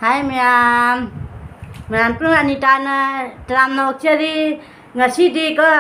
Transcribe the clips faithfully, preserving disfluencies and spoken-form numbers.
ꯍꯥꯏ ꯃꯌꯥꯝ, ꯃꯌꯥꯝ ꯄꯨꯝꯅꯃꯛ ꯑꯅꯤꯇꯥꯅ ꯇꯔꯥꯝꯅ ꯑꯣꯛꯆꯔꯤ꯫ ꯉꯁꯤꯗꯤꯀꯣ,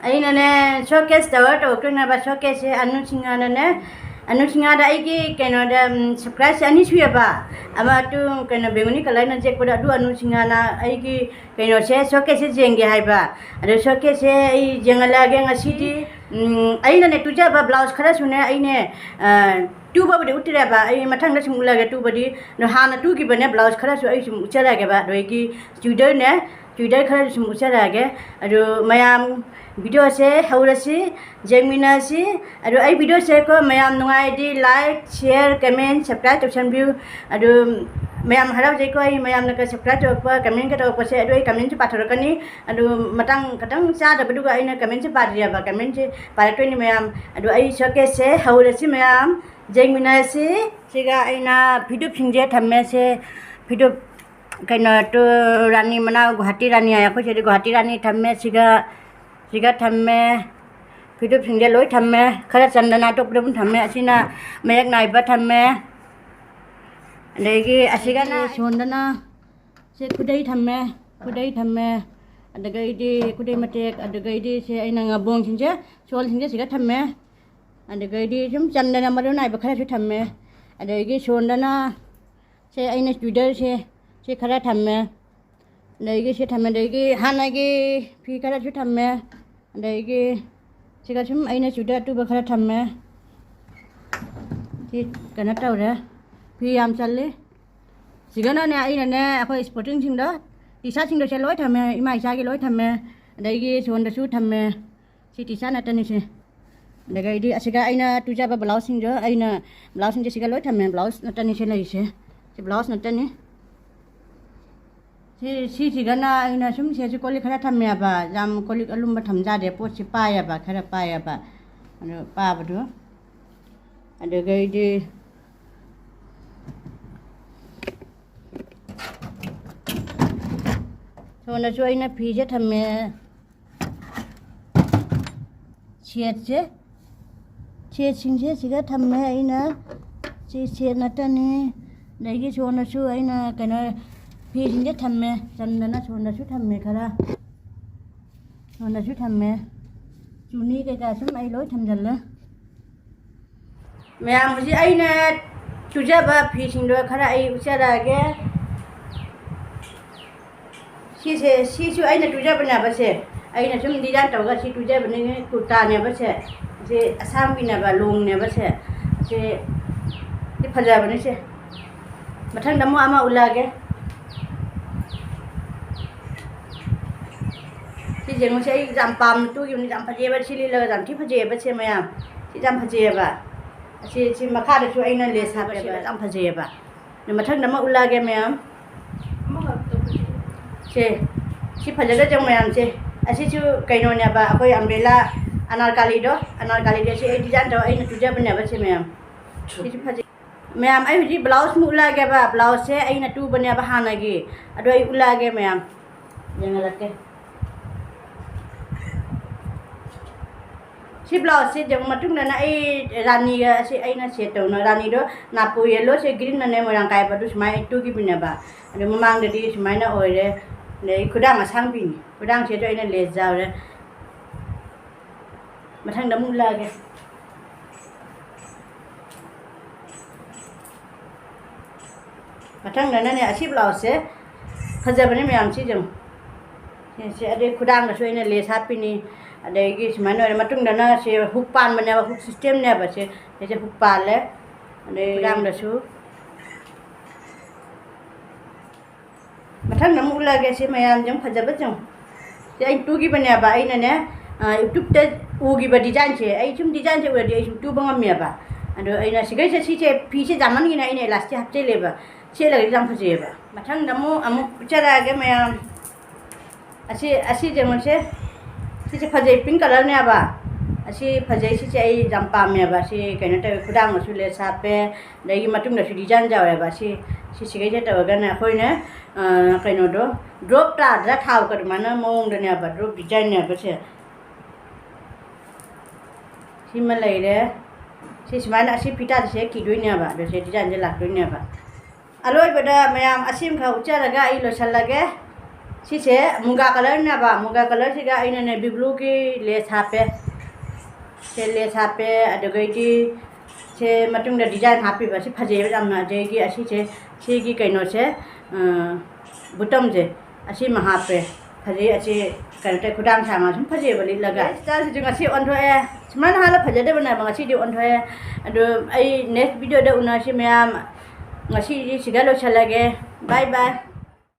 ꯑꯩꯅꯅꯦ showcase ꯇꯧꯔ ꯇꯧꯔꯛꯇꯣꯏꯅꯦꯕ꯫ Showcase ꯁꯦ ꯑꯅꯨ ꯁꯤꯡꯍꯥꯅꯅꯦ, ꯑꯅꯨ ꯁꯤꯡꯍꯥꯗ ꯑꯩꯒꯤ ꯀꯩꯅꯣꯗ, ꯎꯝ, surprise ꯁꯦ ꯑꯅꯤ ꯁꯨꯏꯌꯦꯕ꯫ ꯑꯃ ꯇꯨ ꯀꯩꯅꯣ ꯕꯦꯡꯒꯨꯅꯤ colour ꯅ ꯌꯦꯛꯄꯗꯣ, ꯑꯗꯨ ꯑꯅꯨ ꯁꯤꯡꯍꯥꯅ ꯑꯩꯒꯤ ꯀꯩꯅꯣꯁꯦ, showcase ꯁꯦ ꯌꯦꯡꯒꯦ ꯍꯥꯏꯕ꯫ ꯑꯗꯣ showcase ꯁꯦ ꯑꯩ ꯌꯦꯡꯍꯜꯂꯛꯑꯒꯦ ꯉꯁꯤꯗꯤ꯫ ꯎꯝ, ꯑꯩꯅꯅꯦ ꯇꯨꯖꯕ blouse ꯈꯔꯁꯨꯅꯦ ꯑꯩꯅꯦ, ꯑ, ꯇꯨꯕꯕꯨꯗꯤ ꯎꯠꯇ꯭ꯔꯦꯕ, ꯑꯩ ꯃꯊꯪꯗ ꯁꯨꯝ ꯎꯠꯂꯒꯦ꯫ ꯇꯨꯕꯗꯤ ꯑꯗꯣ ꯍꯥꯟꯅ ꯇꯨꯈꯤꯕꯅꯦ blouse ꯈꯔꯁꯨ ꯑꯩ ꯁꯨꯝ ꯎꯠꯆꯔꯛꯑꯒꯦꯕ꯫ ꯑꯗꯒꯤ ꯆꯨꯗꯔꯅꯦ, ꯆꯨꯗꯔ ꯈꯔꯁꯨ ꯁꯨꯝ ꯎꯠꯆꯔꯛꯑꯒꯦ꯫ ꯑꯗꯣ ꯃꯌꯥꯝ video ꯁꯦ ꯍꯧꯔꯁꯤ, ꯌꯦꯡꯃꯤꯟꯅꯁꯤ꯫ ꯑꯗꯣ ꯑꯩ video ꯁꯦ ꯀꯣ ꯃꯌꯥꯝ ꯅꯨꯡꯉꯥꯏꯔꯗꯤ like, share, comment, subscribe ꯇꯧꯁꯟꯕꯤꯌꯨ꯫ ꯑꯗꯣ ꯃꯌꯥꯝ ꯍꯔꯥꯎꯖꯩꯀꯣ, ꯑꯩ ꯃꯌꯥꯝꯅꯒ subscribe ꯇꯧꯔꯛꯄ, comment ꯀ ꯇꯧꯔꯛꯄꯁꯦ꯫ ꯑꯗꯣ ꯑꯩ comment ꯁꯨ ꯄꯥꯊꯣꯔꯛꯀꯅꯤ꯫ ꯑꯗꯣ ꯃꯇꯥꯡ ꯈꯤꯇꯪ ꯆꯥꯗꯕꯗꯨꯒ ꯑꯩꯅ comment ꯁꯦ ꯄꯥꯗ꯭ꯔꯤꯑꯕ, comment ꯁꯦ ꯄꯥꯔꯛꯇꯣꯏꯅꯤ ꯃꯌꯥꯝ꯫ ꯑꯗꯣ ꯑꯩ showcase ꯁꯦ ꯍꯧꯔꯁꯤ ꯃꯌꯥꯝ, ꯌꯦꯡꯃꯤꯟꯅꯁꯤ꯫ ꯁꯤꯒ ꯑꯩꯅ ꯐꯤꯗꯨꯞꯁꯤꯡꯁꯦ ꯊꯝꯃꯦ꯫ ꯁꯦ ꯐꯤꯗꯨꯞ ꯀꯩꯅꯣ ꯇꯨ ꯔꯥꯅꯤ ꯃꯅꯥꯎ, ꯒꯨꯍꯥꯇꯤ ꯔꯥꯅꯤ ꯍꯥꯏ ꯑꯩꯈꯣꯏ ꯁꯤꯗꯤ, ꯒꯨꯍꯥꯇꯤ ꯔꯥꯅꯤ ꯊꯝꯃꯦ꯫ ꯁꯤꯒ, ꯁꯤꯒ ꯊꯝꯃꯦ꯫ ꯐꯤꯗꯨꯞꯁꯤꯡꯁꯦ ꯂꯣꯏ ꯊꯝꯃꯦ꯫ ꯈꯔ ꯆꯟꯗꯅ ꯑꯇꯣꯞꯄꯗ ꯑꯗꯨꯝ ꯊꯝꯃꯦ꯫ ꯑꯁꯤꯅ ꯃꯌꯦꯛ ꯅꯥꯏꯕ ꯊꯝꯃꯦ꯫ ꯑꯗꯒꯤ ꯑꯁꯤꯒꯅ ꯁꯣꯟꯗꯅ ꯁꯦ ꯈꯨꯗꯩ ꯊꯝꯃꯦ, ꯈꯨꯗꯩ ꯊꯝꯃꯦ꯫ ꯑꯗꯒꯩꯗꯤ ꯈꯨꯗꯩ ꯃꯇꯦꯛ, ꯑꯗꯨꯗꯒꯩꯗꯤ ꯁꯦ ꯑꯩꯅ ꯉꯥꯕꯣꯡꯁꯤꯡꯁꯦ, ꯁꯣꯜꯁꯤꯡꯁꯦ ꯁꯤꯒ ꯊꯝꯃꯦ꯫ ꯑꯗꯨꯗꯒꯩꯗꯤ ꯁꯨꯝ ꯆꯟꯗꯅ ꯃꯔꯨ ꯅꯥꯏꯕ ꯈꯔꯁꯨ ꯊꯝꯃꯦ꯫ ꯑꯗꯒꯤ ꯁꯣꯟꯗꯅ ꯁꯦ ꯑꯩꯅ ꯆꯨꯗꯔꯁꯦ ꯁꯤ ꯈꯔ ꯊꯝꯃꯦ꯫ ꯑꯗꯒꯤ ꯁꯤ ꯊꯝꯃꯦ꯫ ꯑꯗꯒꯤ ꯍꯥꯟꯅꯒꯤ ꯐꯤ ꯈꯔꯁꯨ ꯊꯝꯃꯦ꯫ ꯑꯗꯒꯤ ꯁꯤꯒ ꯁꯨꯝ ꯑꯩꯅ ꯆꯨꯗꯔ ꯑꯇꯨꯕ ꯈꯔ ꯊꯝꯃꯦ꯫ ꯁꯤ ꯀꯩꯅꯣ ꯇꯧꯔꯦ꯫ ꯐꯤ ꯌꯥꯝ ꯆꯜꯂꯤ꯫ ꯁꯤꯒꯅꯅꯦ, ꯑꯩꯅꯅꯦ, ꯑꯩꯈꯣꯏ sporting ꯁꯤꯡꯗꯣ, T-shirt ꯁꯤꯡꯗꯣ ꯁꯦ ꯂꯣꯏ ꯊꯝꯃꯦ, ꯏꯃꯥ ꯏꯆꯥꯒꯤ ꯂꯣꯏ ꯊꯝꯃꯦ꯫ ꯑꯗꯒꯤ ꯁꯣꯟꯗꯁꯨ ꯊꯝꯃꯦ꯫ ꯁꯤ T-shirt ꯅꯠꯇꯅꯤ ꯁꯦ꯫ ꯑꯗꯒꯤꯗꯤ ꯑꯁꯤꯒ ꯑꯩꯅ ꯇꯨꯖꯕ blouse ꯁꯤꯡꯗꯣ, ꯑꯩꯅ blouse ꯁꯤꯡꯁꯦ ꯁꯤꯒ ꯂꯣꯏ ꯊꯝꯃꯦ꯫ Blouse ꯅꯠꯇꯅꯤ ꯁꯦ ꯂꯩꯔꯤꯁꯦ꯫ ꯁꯤ blouse ꯅꯠꯇꯅꯤ꯫ ꯁꯤ, ꯁꯤꯁꯤꯒꯅ ꯑꯩꯅ ꯁꯨꯝ ꯁꯤꯁꯨ ꯀꯣꯜꯂꯤꯛ ꯈꯔ ꯊꯝꯃꯦꯕ, ꯌꯥꯝ ꯀꯣꯜꯂꯤꯛ ꯑꯂꯨꯝꯕ ꯊꯝꯖꯥꯗꯦ, ꯄꯣꯠꯁꯤ ꯄꯥꯏꯌꯦꯕ, ꯈꯔ ꯄꯥꯏꯌꯦꯕ, ꯑꯗꯨ ꯄꯥꯕꯗꯣ꯫ ꯑꯗꯨꯗꯒꯤꯗꯤ ꯁꯣꯝꯗꯁꯨ ꯑꯩꯅ ꯐꯤꯁꯦ ꯊꯝꯃꯦ꯫ ꯁꯦꯠꯁꯦ, ꯁꯦꯠꯁꯤꯡꯁꯦ ꯁꯤꯒ ꯊꯝꯃꯦ ꯑꯩꯅ꯫ ꯁꯤ ꯁꯦꯠ ꯅꯠꯇꯅꯤ꯫ ꯑꯗꯒꯤ ꯁꯣꯝꯗꯁꯨ ꯑꯩꯅ ꯀꯩꯅꯣ ꯐꯤꯁꯤꯡꯁꯦ ꯊꯝꯃꯦ, ꯆꯟꯗꯅ ꯁꯣꯝꯗꯁꯨ ꯊꯝꯃꯦ ꯈꯔ, ꯁꯣꯝꯗꯁꯨ ꯊꯝꯃꯦ꯫ ꯆꯨꯅꯤ ꯀꯩꯀꯥ ꯁꯨꯝ ꯑꯩ ꯂꯣꯏ ꯊꯝꯖꯜꯂꯦ꯫ ꯃꯌꯥꯝ, ꯍꯧꯖꯤꯛ ꯑꯩꯅ ꯇꯨꯖꯕ ꯐꯤꯁꯤꯡꯗꯣ ꯈꯔ ꯑꯩ ꯎꯠꯆꯔꯛꯑꯒꯦ꯫ ꯁꯤꯁꯦ, ꯁꯤꯁꯨ ꯑꯩꯅ ꯇꯨꯖꯕꯅꯦꯕ ꯁꯦ꯫ ꯑꯩꯅ ꯁꯨꯝ design ꯇꯧꯔꯒ ꯁꯤ ꯇꯨꯖꯕꯅꯤ, ꯀꯨꯔꯇꯥꯅꯦꯕ ꯁꯦ꯫ ꯁꯤ ꯑꯁꯥꯝꯒꯤꯅꯦꯕ, ꯂꯣꯡꯅꯦꯕ ꯁꯦ꯫ ꯁꯤ, ꯁꯤ ꯐꯖꯕꯅꯤ ꯁꯦ꯫ ꯃꯊꯪꯗ ꯑꯃꯨꯛ ꯑꯃ ꯎꯠꯂꯛꯑꯒꯦ꯫ ꯁꯤ ꯌꯦꯡꯉꯨꯁꯦ, ꯑꯩ ꯌꯥꯝ ꯄꯥꯝꯅ ꯇꯨꯈꯤꯕꯅꯤ, ꯌꯥꯝ ꯐꯖꯩꯑꯕ꯫ ꯁꯤ ꯂꯤꯠꯂꯒ ꯌꯥꯝ ꯊꯤ ꯐꯖꯩꯑꯕ ꯁꯦ ꯃꯌꯥꯝ꯫ ꯁꯤ ꯌꯥꯝ ꯐꯖꯩꯑꯕ꯫ ꯑꯁꯤ, ꯁꯤ ꯃꯈꯥꯗꯁꯨ ꯑꯩꯅ lace ꯍꯥꯞꯄꯦꯕ, ꯌꯥꯝ ꯐꯖꯩꯑꯕ꯫ ꯑꯗꯨ ꯃꯊꯪꯗ ꯑꯃ ꯎꯠꯂꯛꯑꯒꯦ ꯃꯌꯥꯝ꯫ ꯁꯦ, ꯁꯤ ꯐꯖꯒꯗ꯭ꯔ ꯃꯌꯥꯝꯁꯦ꯫ ꯑꯁꯤꯁꯨ ꯀꯩꯅꯣꯅꯦꯕ, ꯑꯩꯈꯣꯏ umbrella, ꯑꯅꯥꯔꯀꯥꯂꯤꯗꯣ, ꯑꯅꯥꯔꯀꯥꯂꯤꯗꯣ ꯁꯤ ꯑꯩ design ꯇꯧꯔ ꯑꯩꯅ ꯇꯨꯖꯕꯅꯦꯕ ꯁꯦ ꯃꯌꯥꯝ꯫ ꯁꯤꯁꯨ ꯐꯖꯩ꯫ ꯃꯌꯥꯝ, ꯑꯩ ꯍꯧꯖꯤꯛ blouse ꯑꯃꯨꯛ ꯎꯠꯂꯛꯑꯒꯦꯕ꯫ Blouseꯁꯦ ꯑꯩꯅ ꯇꯨꯕꯅꯦꯕ ꯍꯥꯟꯅꯒꯤ꯫ ꯑꯗꯣ ꯑꯩ ꯎꯠꯂꯛꯑꯒꯦ ꯃꯌꯥꯝ, ꯌꯦꯡꯍꯜꯂꯛꯀꯦ꯫ ꯁꯤ blouseꯁꯦ ꯌꯦꯡꯉꯨ, ꯃꯇꯨꯡꯗꯅ ꯑꯩ ꯔꯥꯅꯤꯒ, ꯑꯁꯤ ꯑꯩꯅ set ꯇꯧꯅ, ꯔꯥꯅꯤꯗꯣ ꯅꯥꯄꯨ yellowꯁꯦ, greenꯅꯅꯦ ꯃꯣꯏꯔꯥꯡ ꯀꯥꯏꯕ, ꯑꯗꯨ ꯁꯨꯃꯥꯏꯅ ꯇꯨꯈꯤꯕꯅꯦꯕ꯫ ꯑꯗꯣ ꯃꯃꯥꯡꯗꯗꯤ ꯁꯨꯃꯥꯏꯅ ꯑꯣꯏꯔꯦ꯫ ꯑꯗꯩ ꯈꯨꯗꯥꯡ ꯑꯁꯥꯡꯕꯤꯅꯤ, ꯈꯨꯗꯥꯡꯁꯤꯗ ꯑꯩꯅ lace ꯌꯥꯎꯔꯦ꯫ ꯃꯊꯪꯗ ꯑꯃꯨꯛ ꯎꯠꯂꯛꯑꯒꯦ꯫ ꯃꯊꯪꯗꯅꯅꯦ, ꯑꯁꯤ blouseꯁꯦ ꯐꯖꯕꯅꯦ ꯃꯌꯥꯝ, ꯁꯤ ꯌꯦꯡꯉꯨ꯫ ꯁꯤ, ꯁꯤ, ꯑꯗꯩ ꯈꯨꯗꯥꯡꯗꯁꯨ ꯑꯩꯅ lace ꯍꯥꯞꯄꯤꯅꯤ꯫ ꯑꯗꯒꯤ ꯁꯨꯃꯥꯏꯅ ꯑꯣꯏꯔꯦ꯫ ꯃꯇꯨꯡꯗꯅ ꯁꯤ hook ꯄꯥꯟꯕꯅꯦꯕ, hook systemꯅꯦꯕ ꯁꯦ꯫ ꯁꯤꯁꯦ hook ꯄꯥꯜꯂꯦ꯫ ꯑꯗꯩ ꯈꯨꯗꯥꯡꯗꯁꯨ꯫ ꯃꯊꯪꯗ ꯑꯃꯨꯛ ꯎꯠꯂꯛꯑꯒꯦ ꯁꯤ ꯃꯌꯥꯝꯁꯦ ꯑꯃꯨꯛ ꯐꯖꯕꯁꯦ ꯌꯦꯡꯉꯨ꯫ ꯁꯤ ꯑꯩ ꯇꯨꯈꯤꯕꯅꯦꯕ, ꯑꯩꯅꯅꯦ, ꯑ, YouTubeꯇ ꯎꯈꯤꯕ designꯁꯦ, ꯑꯩ ꯁꯨꯝ designꯁꯦ ꯎꯔꯗꯤ ꯑꯩ ꯁꯨꯝ ꯇꯨꯕ ꯉꯝꯃꯦꯕ꯫ ꯑꯗꯣ ꯑꯩꯅ ꯁꯤꯈꯩꯁꯦ, ꯁꯤꯁꯦ ꯐꯤꯁꯦ ꯌꯥꯝꯃꯟꯒꯤꯅ ꯑꯩꯅ elastic ꯍꯥꯞꯆꯤꯜꯂꯦꯕ꯫ ꯁꯦꯠꯂꯒꯗꯤ ꯌꯥꯝ ꯐꯖꯩꯌꯦꯕ꯫ ꯃꯊꯪꯗ ꯑꯃꯨꯛ, ꯑꯃꯨꯛ ꯎꯠꯆꯔꯛꯑꯒꯦ ꯃꯌꯥꯝ꯫ ꯑꯁꯤ, ꯑꯁꯤ ꯌꯦꯡꯉꯨꯁꯦ꯫ ꯁꯤꯁꯦ ꯐꯖꯩ, pink colourꯅꯦꯕ꯫ ꯑꯁꯤ ꯐꯖꯩ, ꯁꯤꯁꯦ ꯑꯩ ꯌꯥꯝ ꯄꯥꯝꯃꯦꯕ꯫ ꯁꯤ ꯀꯩꯅꯣ ꯇꯧꯋꯦ, ꯈꯨꯗꯥꯡꯗꯁꯨ lace ꯍꯥꯞꯄꯦ, ꯑꯗꯒꯤ ꯃꯇꯨꯡꯗꯁꯨ design ꯌꯥꯎꯋꯦꯕ꯫ ꯁꯤ, ꯁꯤ ꯁꯤꯈꯩꯁꯦ ꯇꯧꯔꯒꯅ ꯑꯩꯈꯣꯏꯅ, ꯑ, ꯀꯩꯅꯣꯗꯣ, drop ꯇꯥꯗ꯭ꯔꯥ, ꯊꯥꯎ ꯑꯗꯨꯃꯥꯏꯅ ꯃꯑꯣꯡꯗꯅꯦꯕ, drop designꯅꯦꯕ ꯁꯦ꯫ ꯁꯤꯃ ꯂꯩꯔꯦ꯫ ꯁꯤ ꯁꯨꯃꯥꯏꯅ ꯑꯁꯤ ꯐꯤꯇꯥꯗ ꯁꯦꯠꯈꯤꯗꯣꯏꯅꯦꯕ, ꯑꯗꯣ ꯁꯤ designꯁꯦ ꯂꯥꯛꯇꯣꯏꯅꯦꯕ꯫ ꯑꯂꯣꯏꯕꯗ ꯃꯌꯥꯝ ꯑꯁꯤꯃꯈꯛ ꯎꯠꯆꯔꯒ ꯑꯩ ꯂꯣꯏꯁꯤꯜꯂꯒꯦ꯫ ꯁꯤꯁꯦ ꯃꯨꯒꯥ ꯀꯂꯔꯅꯦꯕ, ꯃꯨꯒꯥ ꯀꯂꯔꯁꯤꯒ ꯑꯩꯅ ꯅꯦꯚꯤ ꯕ꯭ꯂꯨꯒꯤ ꯂꯦꯁ ꯍꯥꯞꯄꯦ꯫ ꯁꯦ ꯂꯦꯁ ꯍꯥꯞꯄꯦ, ꯑꯗꯨꯗꯒꯤꯗꯤ ꯁꯦ ꯃꯇꯨꯡꯗ ꯗꯤꯖꯥꯏꯟ ꯍꯥꯞꯄꯤꯕ ꯁꯤ ꯐꯖꯩꯕ ꯌꯥꯝꯅ꯫ ꯑꯗꯒꯤ ꯑꯁꯤꯁꯦ, ꯁꯤꯒꯤ ꯀꯩꯅꯣꯁꯦ, ꯕꯨꯇꯝꯁꯦ ꯑꯁꯤꯃ ꯍꯥꯞꯄꯦ꯫ ꯐꯖꯩ ꯑꯁꯤ, ꯀꯩꯅꯣ ꯇꯧꯋꯦ, ꯈꯨꯗꯥꯡ ꯁꯥꯡꯅ ꯁꯨꯝ ꯐꯖꯩꯕ ꯂꯤꯠꯂꯒ꯫ ꯁ꯭ꯇꯥꯏꯜꯁꯤꯁꯨ ꯉꯁꯤ ꯑꯣꯟꯊꯣꯛꯑꯦ꯫ ꯁꯨꯃꯥꯏꯅ ꯍꯥꯟꯅ ꯐꯖꯗꯕꯅꯦꯕ, ꯉꯁꯤꯗꯤ ꯑꯣꯟꯊꯣꯛꯑꯦ꯫ ꯑꯗꯨ ꯑꯩ ꯅꯦꯛꯁ ꯚꯤꯗꯤꯑꯣꯗ ꯎꯅꯁꯤ ꯃꯌꯥꯝ꯫ ꯉꯁꯤꯗꯤ ꯁꯤꯗ ꯂꯣꯏꯁꯤꯜꯂꯒꯦ꯫ ꯕꯥꯏ ꯕꯥꯏ꯫